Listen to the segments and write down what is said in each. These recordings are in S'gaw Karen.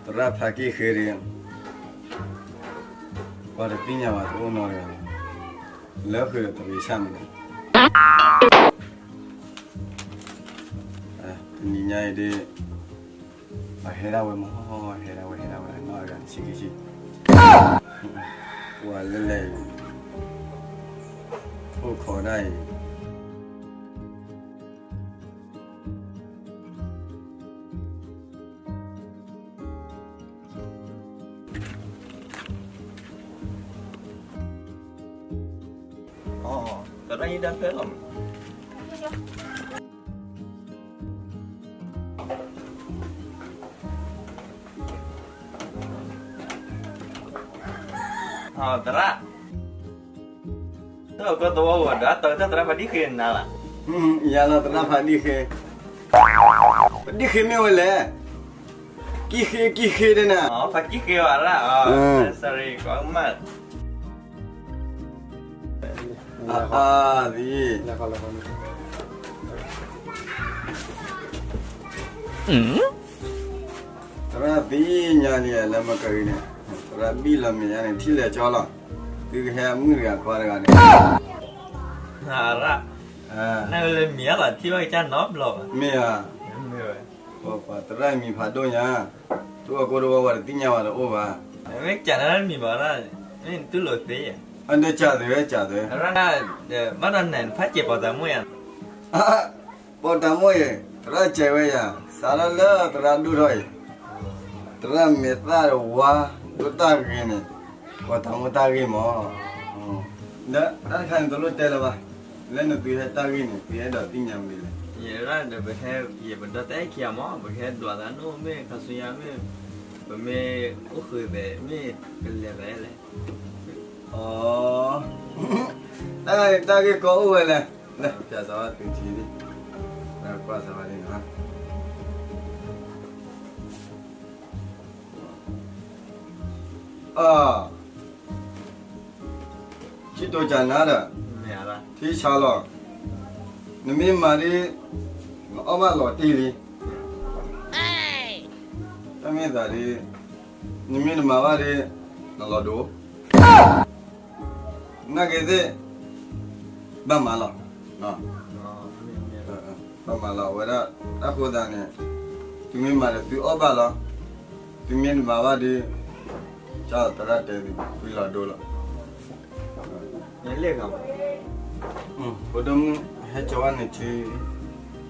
သရၣ်ဖးက့ၢ်ဃ့ဒီး ပှၤတသ့ၣ်ညါဘၣ်တအိၣ်နီတဂၤလီၤ. လၢဃုာ်ဒီးတရံးဆၣ်မနုၤ, တနံၤညါအံၤဒ် ပှၤဟဲဒၣ်ဝဲမး, ဟဲဒၣ်ဝဲ ဟဲဒၣ်ဝဲနီတဂၤတဆံခံဆံ, ပှၤလၢလဲၤအံၤ အိၣ်ခိးဒၣ်အံၤ သရၣ်အံၤတၢ်ဖျၢၣ်လီၤမး, သရၣ် တၢ်ကီသဝီဝဲဒီး တၢ်သရၣ်ဖးဒံၣ်ဃ့နၤလီၤ. ယၤလီၤသရၣ်ဖးဒံၣ်ဃ့, ဖးဒံၣ်ဃ့မ့ၢ်ဝဲလဲၣ်, ကံၣ်ဃ့ ကံၣ်ဃ့ဒ်နၤ, ဖးကံၣ်ဃ့ဝဲရၣ်, sorry ကီမး, အါ သံ သရၣ်သ့ၣ်ညါလံလၢမကဂ့ၤန့ၣ်, သရၣ်ဘံၣ်လီၤမဲာ်ညါန့ၣ် ထံၣ်လဲၤကၠီလီၤ, သုကဟဲအမုၣ်တဂၤခွါတဂၤန့ၣ်, နလၢမံၤအလီၤထံၣ်ဘၣ်ကစၢ်နီတဘျီဘၣ်, မ့ၢ်ဧါ, ပှၤသရၣ်မံၤဖးဒိၣ်ညါ, ထူအကိတဝီဝဲတသ့ၣ်ညါဘၣ်တအိၣ်ဘၣ်, မ့ၢ်ကးနမံၤဘၣ်ရၣ်, မ့ၢ်နတူၢ်လိာ်သ့, အဒၢကးသုဝဲကးသု, ဘၣ်ဒီးနၤနဖးကဲးပီၤသးမိၢ်ယါ ပီၤတၢ်မိၢ်အံၤ သရၣ်စဲးဝဲယၤ, စးထီၣ်လၢသရၣ်ဒိၣ်ထီၣ်အံၤ, သရၣ်မဲာ်သၣ်တဝါ ဒိၣ်တၢ်ဂ့ၤန့ၣ်, ပီၤတၢ်မိၢ်တၢ်ဂ့ၤမး, ဒီးတၢ်တခါန့ၣ်တလိၣ်တဲလၢၤဘၣ်, လၢနသုဟဲတၢ်ဂ့ၢ်န့ၣ် သုဟဲဒိးသ့ၣ်ညါမနုၤလဲၣ်, ယဲဒၣ်ဒီးပဟဲ, ယပဒီတၢ်အဲၣ်ခံဂၤမး ပကဟဲဒွးသးနီၣ်မ့ၢ် ခါဆူညါမ့ၢ်, ပမ့ၢ်အိၣ်ဃုာ်သဲးမ့ၢ်ကလဲၤသးလဲၣ် အ, တၢ်ဂ့ၢ်ကီအိၣ်ဝဲလဲၣ်, လၢပျၢ်စးဝဲသုထံဒံး, လၢကွၢ်စးဝဲဒ်န့ၣ်, အ, ကံၣ်တိၤကနၤဒီး, ထံဆါလီၤ, နမ့ၢ်မၤဒ်, နအီၣ်ဘၣ်လီၤတံၢ်လံ, တၢ်မ့ၢ်သးဒ်, နမ့ၢ်တမၤဘၣ်ဒ်, နလီၤဒိ, နာ်က့ၤသ့ၣ်, ဘၣ်မၤလီၤ, ဘၣ်မၤလီၤဝဲဒၣ်, အဃိသတးန့ၣ်, သုမ့ၢ်မၤဒီးသုအီၣ်ဘၣ်လီၤ, သုမ့ၢ်တမၤဘၣ်ဒ်, ကၢ်သရၣ်တဲသုလီၤဒိလီၤ, ဖိဒိၣ်မုၣ်ဟဲကၠီၤဝဲန့ၣ်ထံ,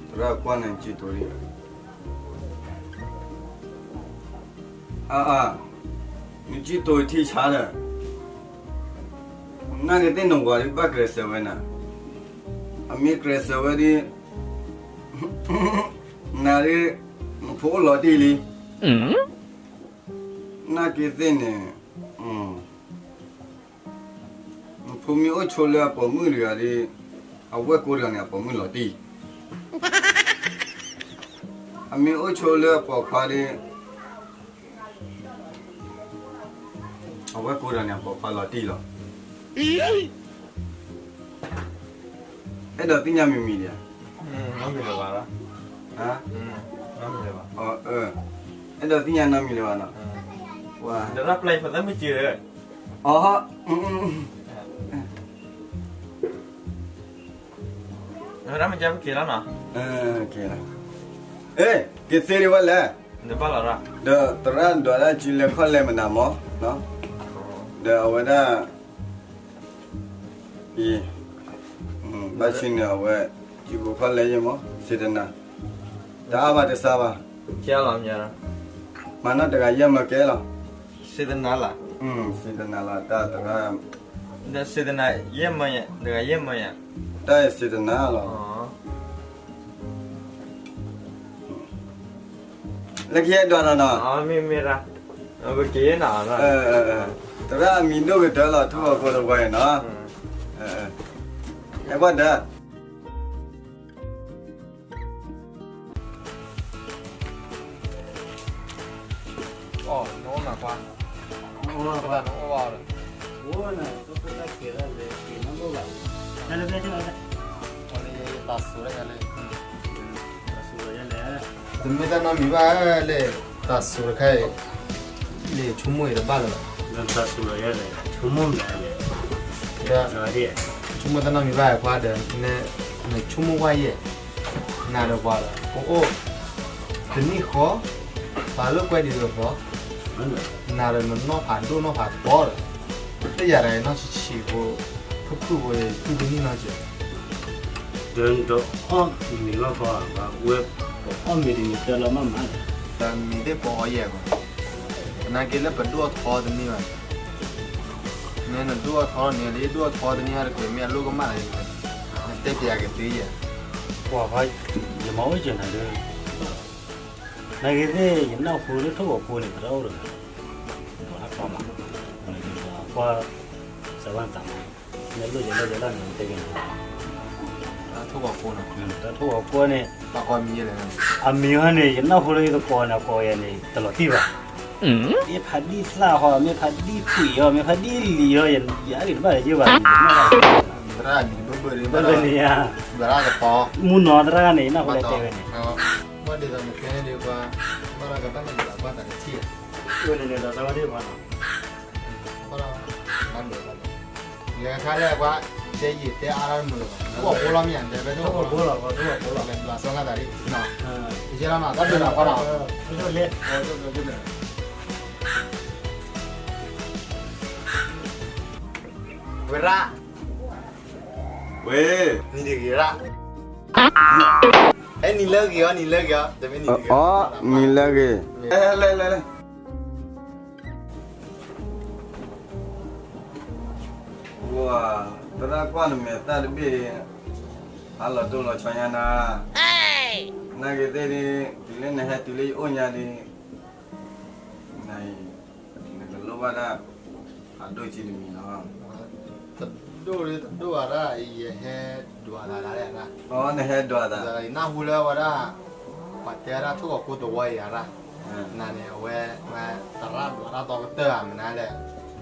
သရၣ်ကွၢ်န့ၣ်ကံၣ်တိၤလံ အအါ, နကံၣ်တိၤထံဆါဒီး, နာ်က့ၤသ့ၣ်နဝၤဒ်ဘၣ်ကျဲးစၢးဝဲနၤ, အမ့ၢ်ကျဲးစၢးဝဲဒ်, နၤဒ်, နဖိအိၣ်လီၤတံၢ်လံ, နာ်က့ၤသ့ၣ်န့ၣ်, နဖိမ့ၢ်အိၣ်ဆိလၢအပိာ်မုၣ်တဂၤဒီး, အဝဲၢ်ကိတဂၤန့ၣ် အပိာ်မုၣ်လီၤတံၢ်, အမ့ၢ်အိၣ်ဆိလၢအပိာ်ခွါဒီး, အဝဲၢ်ကိတဂၤန့ၣ် အပိာ်ခွါလီၤတံၢ်လီၤ. အဲၣ်ဒိးသ့ၣ်ညါမံၤမံၤဒံးဧါ, အဲၣ်ဒိးသ့ၣ်ညါနီတမံၤလၢၤဘၣ်နီၤ, အ, အဲၣ်ဒိးသ့ၣ်ညါနီတမံၤလၢၤဘၣ်နီၤ, ဝါ, အ, အဲၣ်ဒိးမ့ၢ်ကဲပက့ၤလီၤနီၤ, က့ၤလီၤ, အဲၣ်, က့ၤသ့ဒံးဝဲလဲၣ်, ဒီးသရၣ်ဒွးဒၣ်စုလဲၤခီၣ်လဲၤမနုၤမး, ဒီးအဝဲဒၣ် အံၤ, ဘၣ်ဆူန့ၣ်အဝဲ, စုဖိခီၣ်လဲၤယဲၢ်မး စေတနာ, တအါဘၣ်တစှၤဘၣ်, မၤနီၢ်တဂၤယဲၢ်မးကဲလီၤ, စေတနာလီၤ, တၢ်သရၣ်, တၢ်စေတနာလီၤ, လၢခံအဲၣ်ဒိးနီၤနီၤ, သရၣ်အမံၤဒိၣ်ကတၢၢ်လီၤ ထူၣ်အဃိတဝီအံၤနီၤ, အဲၣ်ကွၢ်ဒီး တမ့ၢ်တၢ်နီတမံၤဘၣ်လၢ တၢ်စိၤတခါအံၤ, လၢဆိကမိၣ်အံၤတဘၣ်လၢၤဘၣ်, ဆိကမိၣ်မနုၤလဲၣ်, ဒီးဆိကမိၣ်တၢ်နီတမံၤဘၣ်ခွါဒီး, နဆိကမိၣ်ကွၢ်ယဲၢ်, နၤဒီးပှၤဒီး ပအိၣ်တနံၣ်ဃီ, ပှၤလၢကွဲဒ်သိးသိး, နၤဒီးနနီၢ်ဖးဒိၣ်နီၢ်ဖးထီဒီး, တယၤဒီးနီၢ်ဆံးဆံးဖိ, ဖုၣ်ဖုၣ်ဖိ တူၢ်တနံၣ်နီၢ်ကဲး ဒီးအီၣ်မ့ၤဘၣ်ဃီ, ဝဲပအီၣ်မ့ၤတမံၤတၢ်လီၤမးမး, တမံၤသ့ၣ်ပအီၣ်ယဲၢ်ဂီၤ, သနာ်က့လၢပဒိၣ်အထီတန့ၢ်ဘၣ်, မ့ၢ်နဒိၣ်အထီန့ၢ်လံ ဒိၣ်အထီတန့ၢ်တကွံာ် မ့ၢ်အလိၣ်ကမၣ်လၢ နတဲပျးက့ၤသုယဲၢ်, ပှၤ, ယမၤအိၣ်ယဲၢ်နၤဒီး နာ်က့သ့ၣ် ယနၢ်ဟူလၢထိၣ်ဂီၤကိန့ၣ် ပတၢ်အိၣ်တဂၤ, ပှၤအါမး, ကွၢ်, စၢၤဝဲနသးမး, မ့ၢ်လိၣ်ယဲၢ်လိၣ်ယဲၢ်လၢနတဲက့ၤန့ၣ်, တၢ်ထိၣ်ဂီၤကိန့ၣ်, တၢ်ထိၣ်ဂီၤကိန့ၣ်, အမံၤဟီန့ၣ် ယနၢ်ဟူလၢယသကိးန့ၣ် အကိးယၤန့ၣ် တလီၤတံၢ်ဘၣ်, မ့ၢ်ဖးဒံၣ်သၣ်ဟီ မ့ၢ်ဖးဒံၣ်ဖှံးဟီ မ့ၢ်ဖးဒံၣ်လံၤဟီ ယအါဂ့ၤတဘၣ်ယဲၢ်ဘၣ်, ဘၣ်သ့ၣ်န့ၣ်ယါ, မူနီၤသရၣ်န့ၣ် ယနၢ်ဟူလၢတဲဝဲန့ၣ် ဘၣ်ဒ်သိးနတဲန့ၣ်ဒီး ပှၤ, ဘၣ်ဒီးကဘၣ်န့ၣ်ဒီး ပှၤတၢ်တထံၣ်, န့ၣ်န့ၣ်ဒီးသးဝဲဒၣ်ပှၤနီၤ, ဘၣ်ဒီး, ယကခါလၢပှၤ, တဲယံာ်တဲအါတၢ်တမုာ်လၢၤဘၣ်, ထိၣ်ဂီၤကိလီၤမ့ၢ်ဧါ တဲဖဲထိၣ်ဂီၤကိလီၤ, ထိၣ်ဂီၤကိလီၤ, ဘၣ်စီကၤသးဒ်, ယကဲလီၤနီၤ တၢ်ဘျုးလီၤပှၤနီၤ, ဝဲရၣ် ဝဲ, နံၤတဂ့ၤရၣ်, အဲ နံၤလၢဂ့ၤအီၤ နံၤလၢဂ့ၤအီၤ, အီ, နံၤလၢဂ့ၤ, လဲၤလဲၤလဲၤလဲၤ, ဝၤ, သရၣ်ကွၢ်နမဲာ်သၣ်တဘ့ၣ်, ဟါလီၤတိၢ်လီၤဆီညါနၤ, နာ်က့သ့ၣ်ဒ်, တုၤလၢနဟဲတုၤလၢယအိၣ်ညါဒ်, နအံၤ, နကလိၣ်ဘၣ်တၢ်, အဒိၣ်ကံတမံၤလီၤ, တဒိၣ်တဒိၣ်ဘၣ်ဒၣ် ယဟဲဒွးသးဒၣ်လဲၣ်, နဟဲဒွးသး, ယနၢ်ဟူလၢဝဲဒၣ်, ပှၤတဲဝဲဒၣ်ထိၣ်ဂီၤကိသဝီအံၤဧါဒၣ်, နၤန့ၣ်အဝဲ, သရၣ်ဒွးတၢ်သီကတၢၢ်ဧါ မနုၤလဲၣ်, သ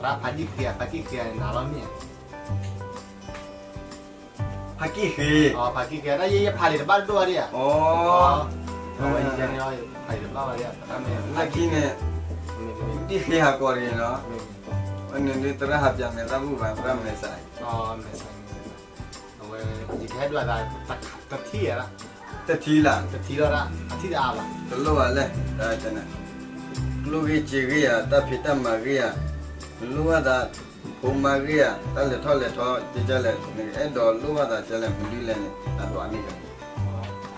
ရၣ်ဖးကံၣ်ဃ့ဧါ ဖးကံၣ်ဃ့ဧါန့ၣ် နၤလီၤမ့ၢ်ဧါ ဖးကံၣ်ဃ့, ဖးကံၣ်ဃ့ တၢ်ယဲယဖးလံာ်တဘၣ်တဒိၣ်ဘၣ်ဒၣ်ဧါ, အဝဲယဲန့ၣ်လီၤ ဖးလံာ်တဘၣ်ဘၣ်ဒၣ်ဧါ, လၢခံန့ၣ်, ကံၣ်ဃ့ဟးကီးတဂ့ၤနီၤ, ဝဲန့ၣ်ဒ်သရၣ်ဟးပၠးမဲာ်သၣ်ဘူၣ်ဘၣ် သရၣ်မဲာ်ဆှး, အဝဲ, ယကဟဲဒွးသး, တထံၣ်ဧါ, တထံၣ်လၢ, တထံၣ်လီၤဒၣ် အထံၣ်တအါဘၣ်, တလိၣ်ဘၣ်လဲၣ်, ကျိၣ်ဂ့ၢ်စ့ဂ့ၢ်ဧါ တၢ်ဖံးတၢ်မၤဂ့ၢ်ဧါ, နလိၣ်ဘၣ်သး, ဖိမါဂ့ၢ်ဧါ တၢ်လဲၤထီၣ်လဲၤထီ ကဲကဲလဲၣ် နကအဲၣ်ဒိးလိၣ်ဘၣ်သးကဲလဲၣ် မနုၤလဲၣ်န့ၣ် အဒွးန့ၢ်က့ၤ,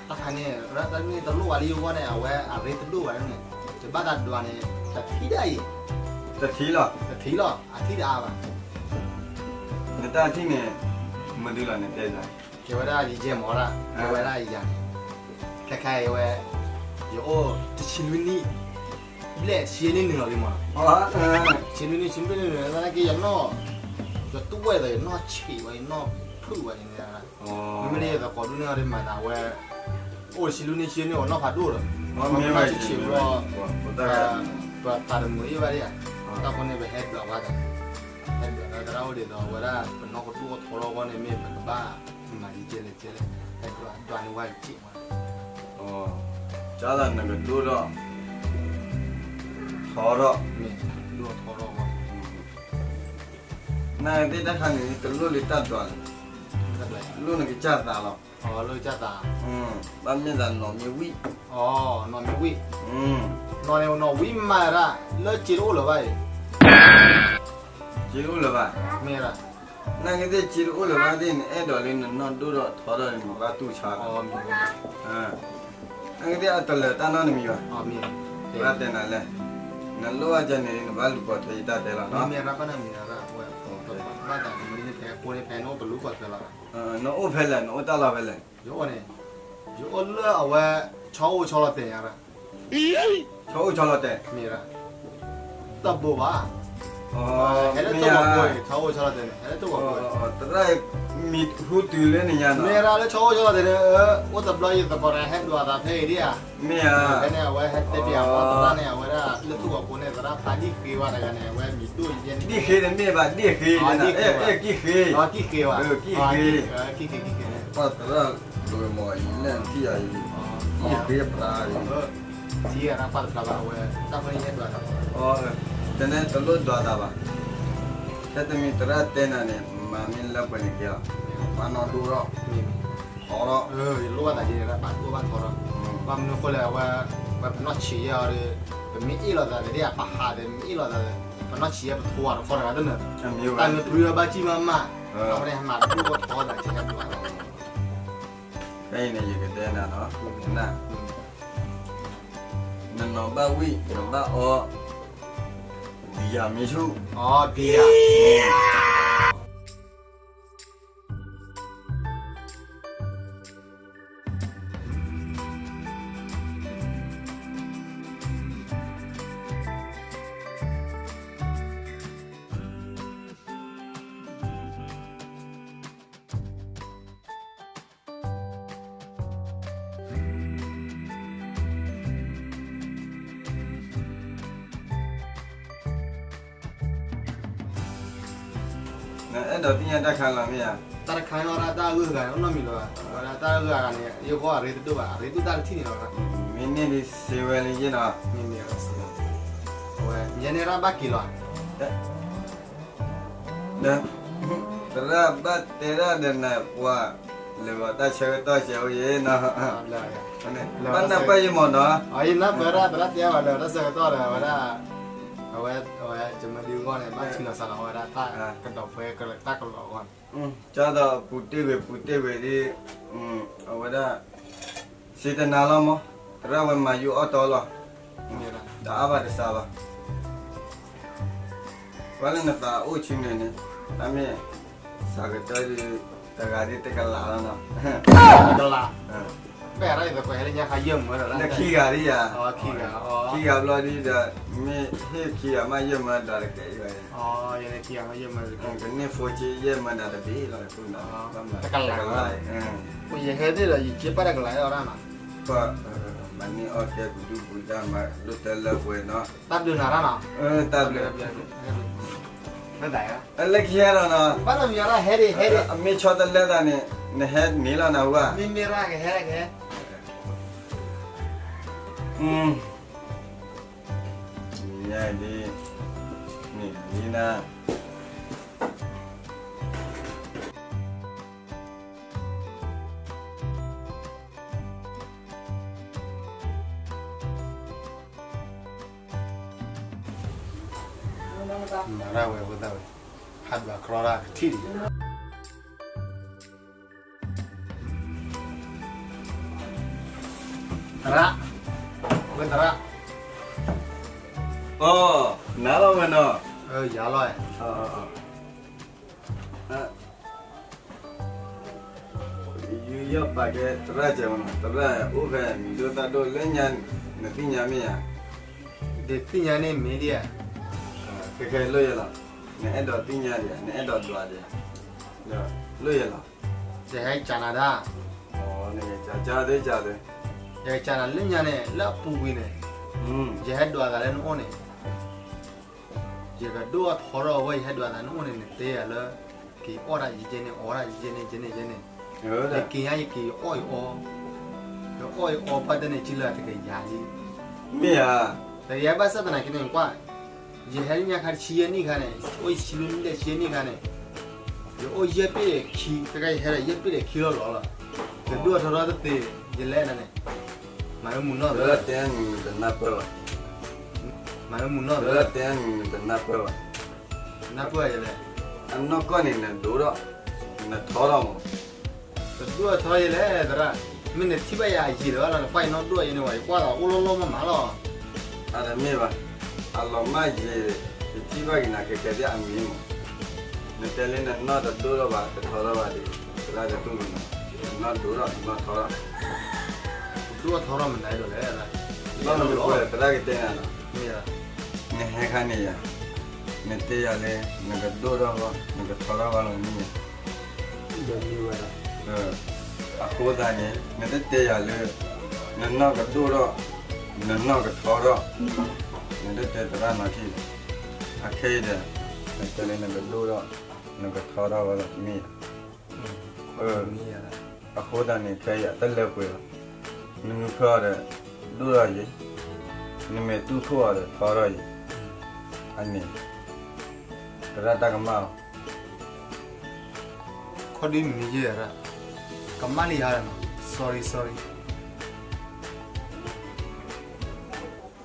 တၢ်ခါန့ၣ်, တၢ်မ့ၢ်တလိၣ်ဘၣ်လံအဂီၢ်န့ၣ် အဝဲအရ့တဒိၣ်ဘၣ်န့ၣ်, ယဘၣ်သးဒွးန့ၣ်, တထံၣ်ဒၣ်အံၤ, တထံၣ်လီၤ, တထံၣ်လီၤ အထံၣ်တအါဘၣ်, နတၢ်ထံၣ်န့ၣ်, မနုၤလီၤနတဲလီၤ, ကဲဝဲဒၣ်ယယဲၢ်မီၤဒၣ် ကဲဝဲဒၣ်ယၤန့ၣ်, ခဲခါအံၤဝဲ, ယအိၣ်တဆံလွံၢ်နံၣ်, ဘျဲၣ်ဆံနံၣ်နုာ်လီၤလံမီၤ, ဆံလွံၢ်နံၣ်ဆံလွံၢ်နံၣ်နုာ်လီၤ သနာ်က့ယနီၢ်, ယတူၢ်ဝဲဒီး ယနီၢ်ဆံးဝဲ ယနီၢ်ဖုၣ်ဝဲန့ၣ်, မ့မ့ၢ်လၢယသကိးဒူၣ်န့ၢ်အီၤဒ်မၤသးဝဲ, အိၣ်တဆံလွံၢ်နံၣ်ဆံနံၣ်အီၤနီၢ်ဖးဒိၣ်ဒီး, မ့ၢ်ဝဲဆံးဘျီ, ပသးတမုာ်ယံၣ်ဘၣ်ဒၣ်ဧါ, တၢ်ဃိန့ၣ် ပဟဲဒွးဝဲသး, ဟဲဒွးသရၣ်အိၣ်ဒ်သိးအဝဲဒၣ် ပနီၢ်ကဒိၣ်ထီထီၣ်အဂီၢ်န့ၣ် မ့ၢ်ပကဘၣ်မၤဒ်လဲၣ်လဲၣ်, ဟဲဒွးဒွးန့ၢ်ဝဲက့ၤမး, ကၢ်လီၤနကဒိၣ်ထီၣ်, ထီထီၣ်, မ့ၢ်ဒိၣ်ထီထီၣ်အဂီၢ်, နသ့ၣ်တၢ်ခါန့ၣ် တလိၣ်လၢတၢ်ဒွးလၢၤ, လိၣ်နကစၢ်သးလီၤ, လိၣ်ကစၢ်သး, ဘၣ်မ့ၢ်သးနီၢ်မ့ၢ်ဝံၣ်, နီၢ်မ့ၢ်ဝံၣ်, နီၢ်န့ၣ်နီၢ်ဝံၣ်မးရၣ်, လၢစ့တအိၣ်လၢၤဘၣ်အံၤ, စ့တအိၣ်လၢၤဘၣ်, မ့ၢ်ရၣ်, နာ်က့သ့ၣ်စ့တအိၣ်လၢၤဘၣ်သ့ၣ်န့ၣ် အဲၣ်ဒိးလၢနနီၢ်ဒိၣ်ထီၣ်ထီထီၣ်န့ၣ် နဘၣ်တူၢ်ဆါလီၤ, နာ်က့သ့ၣ်အတလၢာ်တၢ်နီတမံၤဘၣ်, ဘၣ်တဲနၤလဲၣ်, နလိၣ်ဘၣ်ကဲန့ၣ် နဘၣ်လူၤပိာ်ထွဲယတၢ်တဲလီၤနီၤ, ဘၣ်သး, နအိၣ်ဖဲလဲၣ် နအိၣ်တၢ်လီၢ်ဖဲလဲၣ်, ယအိၣ်န့ၣ်, ယအိၣ်လၢအဝဲ, ဆီအိၣ်ဆီလီၤတဲာ်ညါရၣ်, ဆီအိၣ်ဆီလီၤတဲာ်, မ့ၢ်ရၣ်, တၢ်ဘိဘၣ်, ဟဲလၢတၢ်ဘိ, ဆီအိၣ်ဆီလီၤတဲာ်န့ၣ် ဟဲလၢတၢ်ဘိ, သရၣ်, မံၤဟူတုၤလၢနညါနီၤ, မ့ၢ်ရၣ်လၢဆီအိၣ်ဆီလီၤတဲာ်န့ၣ်, အိၣ်တဘျီယသကိးတဂၤဟဲဒွးသးဖဲအံၤဒၣ်ဧါ, မ့ၢ်ဧါ, ဖဲန့ၣ် အဝဲဟဲတဲပၠးအီၤသရၣ်န့ၣ် အဝဲဒၣ်လၢတၢ်ဘိအဃိန့ၣ် သရၣ်ဖးဒံၣ်ဃ့ဝဲတဂၤန့ၣ် အဝဲမံၤဒိၣ်ယဲန့ၣ်, ဒံၣ်ဃ့န့ၣ်မ့ၢ်ဘၣ် ဒံၣ်ဃ့, အဲၣ်ကံၣ်ဃ့, ကံၣ်ဃ့ဘၣ်, ကံၣ်ဃ့, ကံၣ်ဃ့, ကံၣ်ဃ့, ပှၤသရၣ်ဒိၣ်မးအံၤ လၢနထံၣ်ယၤအံၤ, ကံၣ်ဃ့ပှၤအံၤ, ထံၣ်အရၣ်ပှၤတဖျါဘၣ် အဝဲ, တၢ်ဃိန့ၣ်ယဟဲဒွးသး, အၢ နတလိၣ်ဒွးသးဘၣ်. ထဲတမံၤသရၣ်တဲနၤန့ၣ် မၤမ့ၢ်လၢပှဲၤန့ၣ်ကဲလီၤ. ပှၤနီၢ်ဒိၣ်ထီၣ်, ထီထီၣ်, ယလိၣ်ဘၣ်သးယဲန့ၣ်ဒၣ်ပာ်ဒိၣ်ဘၣ်ထီထီၣ်. ဘၣ်မနုၤဃိလဲၣ်, အဝဲ, ပနီၢ်ဆံးယဲအီၤဒီး, ပမ့ၢ်အ့ၣ်လိာ်သးဒီး ပဟးဒီး မ့ၢ်အ့ၣ်လိာ်သးဒီး, ပနီၢ်ဆံးယဲပထိးအီၤတခီတဂၤတနၢၤ, တၢ်မ့ၢ်ပရံဘၣ်ကံၢ်မးမး, အဝဲန့ၣ်ဟဲမၤဒိၣ်ထီၣ်သးကဟဲဒွးလီၤ. ဖဲအံၤန့ၣ် ယကတဲနၤလီၤ, နနီၢ်ဘၣ်ဝံၣ် နဘၣ်အီ, ဘံယၤမ့ၢ်ဆူၣ်, အီ ဘံယၤ နအဲၣ်ဒိးသ့ၣ်ညါတၢ်တခါလီၤမ့ၢ်ဧါ. တၢ်တခါန့ၣ်လီၤဒၣ်တၢ်အဂုၤအဂၤန့ၣ် အိၣ်နီတမံၤလၢၤဘၣ်. ဝဲဒၣ်တၢ်အဂုၤအဂၤန့ၣ် ယဂီၢ်အရ့တဒိၣ်ဘၣ်, အရ့ဒိၣ်တၢ်တထံၣ်န့ၣ်လီၤ. မ့ၢ်န့ၢ်ဒ်စ့ဝဲလၢယ့ၢ်နီၤ, မ့ၢ်န့ၢ်, အဝဲယဲန့ၣ်ရၣ်ဘၣ်က့ၤလီၤ. သရၣ်ဘၣ်တဲဒၣ်ဒီးနၤပှၤ, လၢဂီၤတၢ်ဆၢကတီၢ်ဆဲးအိၣ်ယဲနီၤ, ဘၣ်နၢ်ပၢၢ်ယမိၢ်နီၤ, ယနၢ်ပၢၢ်ဒၣ်သရၣ်တဲဘၣ်လၢတၢ်ဆၢကတီၢ်ဒီး အဝဲဒၣ်, အဝဲ, အဝဲယမ့ၢ်ဒုးဂီၢ်န့ၣ် ဘၣ်ထံလီၤစးလီၤ အဝဲဒၣ်တၢ်ကဒီးဖဲတၢ်ကလီၤအဂီၢ်န့ၣ်, ကၢ်ဒီးပူၤတ့ၢ်ဝံၤ ပူၤတ့ၢ်ဝံၤဒ်, အဝဲဒၣ် စံးတနၤလီၤမး, သရၣ်ဝဲမၤယိၣ်အီၣ်တီလီၤ, တအါဘၣ်တစးဘၣ်. ကွၢ်လၢနသးအိၣ်ဆူန့ၣ်န့ၣ်, တၢ်မ့ၢ်, စးကတၢၢ်ဒ်, တဂၤဒ်တကလးလီၤနီၤ, တကလး, ပှၤလၢညါခါယဲၢ်မၢဒီး, လၢခံဂၤဒ်ယၤ, ခံဂၤဘျီဒ်ဒီး, မ့ၢ်ဟ့ၣ်ခံဂၤမးယဲၢ်မၢဒီးတကဲအံၤဘၣ်, ကန့ၢ်ဖိက့ယဲၢ်မၢဒီးတဘ့ၣ်လီၤ, တကလး, ယဟဲသ့ၣ်ဒီးယက့ပၣ်တကလးအီၣ်ဒၣ်နီၤ, မၤန့ၢ်အီၣ်ကဲပဒုၣ်ပဒါမၤဒိၣ်တၢ်လၢပှဲၤနီၤ, တၢ်ဘျုးနၤနီၤ, တၢ်ဘျုး, လၢခံဟဲဒီးနီၤ, ဘၣ်လီၤမံၤအီၣ်ဒၣ်ဟဲဒၣ်, အမ့ၢ်ဆီတလဲသးန့ၣ်, နဟဲန့ၣ်လီၤနဟူဧါ, မ့မ့ၢ်ရၣ်ကဟဲကဟဲ, ညါဒ်, န့ၣ်ဒ်နၤ မၤဒၣ်ဝဲအဃိသတးဝဲ, ဟးဒွးကြီတၢ်ကထံၣ်ဒံး, သရၣ်, ဝဲသရၣ်, အိ, နၤလီၤဝဲနီၤ, ယၤလီၤ, ယယီၣ်ပာ်ကဲသရၣ်ကဲမနီၤ, သရၣ်အိၣ်ဖဲမံၤဒိၣ်သၣ်ဒိၣ်လၢညါ, နသ့ၣ်ညါမ့ၢ်ဧါ, ဒ်သ့ၣ်ညါန့ၣ်မ့ၢ်ဒ်ဧါ, ခဲခဲလိၣ်ယဲလီၤ, နအဲၣ်ဒိးသ့ၣ်ညါဒံးဧါ, နအဲၣ်ဒိးဒွးဒံးဧါ, လိၣ်ယဲလီၤ, ယဟဲကၠးနၤဒၣ်, နကကၠးသ့ကၠးသ့, ယကကၠးနၤလၢညါန့ၣ် လၢအပူၤကွံာ်န့ၣ်, ယဟဲဒွးသးလၢနအိၣ်န့ၣ် ယကဒိၣ်ထီၣ်ထီထီၣ်ဝဲ ယဟဲဒွးသးနအိၣ်န့ၣ် နတဲယၤလၢ က့ၤအီၣ်ဒၣ်ယဲန့ၣ် အီဒၣ်ယဲန့ၣ် ယဲန့ၣ် ယဲန့ၣ်, ယက့ၤညါယက့ၤအီၣ်ယအီ, ယအီၣ်ယအီဘၣ်တန့ၣ် ကံလၢတကယၤလံ, မ့ၢ်ဧါ, တကယၤဘၣ်ဆၣ်သနာ်က့န့ၣ်ကွၢ်, ယဟဲလၢညါခါတဆံယဲၢ်နံၣ်ခါန့ၣ် အိၣ်ယဆံလွံၢ်နံၣ်လၢဆံယဲၢ်နံၣ်ခါန့ၣ်, ယအိၣ်ယဲၢ်ပ့ၣ်ဒီးခံ, ခဲကယဟဲဒီးယဲၢ်ပ့ၣ်ဒီးခံလီၤလီၤလီၤ, ယဒိၣ်ထီၣ်ထီၣ်တသ့, ယလဲၣ်နၤန့ၣ်, မၤမုာ်နီၢ်သရၣ်, တဲနတနၢ်ပၢၢ်ဘၣ်, မၤမုာ်နီၢ်သရၣ်, တဲနတနၢ်ပၢၢ်ဘၣ်, နၢ်ပၢၢ်ယလဲၣ်, အနီၢ်ကီၢ်န့ၣ် နဒိၣ်ထီၣ်, နထီထီၣ်မး, တဒိၣ်ထီၣ်ယလဲၣ်သရၣ်, မ့ၢ်နထံၣ်ဘၣ်ယၤအယံၤလီၤ နကွၢ်ယနီၢ်ဒိၣ်ယဲန့ၣ်ဝဲ ယကွၢ်သးအိၣ်လီၤလီၤမးမးလီၤ, အတမ့ၢ်ဘၣ်, အလီၤမၢ်ယဲ, ယထံၣ်ဘၣ်က့ၤနၤခဲကဲဒ်အမံၤမး, နတဲလၢနနီၢ်တဒိၣ်ထီၣ်ဘၣ်တထီထီၣ်ဘၣ်ဒီး, သရၣ်တတူၢ်လိာ်နၤ, နနီၢ်ဒိၣ်ထီၣ် နနီၢ်ထီထီၣ်, ဒိၣ်ထီၣ်ထီထီၣ်မနုၤဒိၣ်လဲၣ်, ဘၣ်မနုၤဃိလဲၣ် သရၣ်ကတဲနၤလီၤ, နဟဲခါန့ၣ်ယၤ, နတဲယၤလၢ, နကဒိၣ်ထီၣ်ဘၣ် နကထီထီၣ်ဘၣ်လီၤမ့ၢ်ဧါ, အဃိသတးန့ၣ် နတတဲယၤလၢ, နနီၢ်ကဒိၣ်ထီၣ်, နနီၢ်ကထီထီၣ်, နတတဲသရၣ်နီတထံၣ်ဘၣ်, အခဲအံၤဒီး, နတဲလၢနကဒိၣ်ထီၣ်, နကထီထီၣ်ဝဲလီၤမ့ၢ်ဧါ, အဃိသတးန့ၣ် ခဲအံၤအတလၢပှဲၤဘၣ်, နမ့ၢ်ဖၢအီၤဒီး, ဒိၣ်ထီၣ်ယဲ, နမ့ၢ်တူၢ်ခိၣ်အီၤဒီးထီထီၣ်ယဲ, အန့ၣ် သရၣ်တၢ်ကမၣ်အီၤ, ခီဒုမ့ၢ်ယဲၢ်ရၣ်, ကမၣ်လံယၤနီၤ, sorry sorry.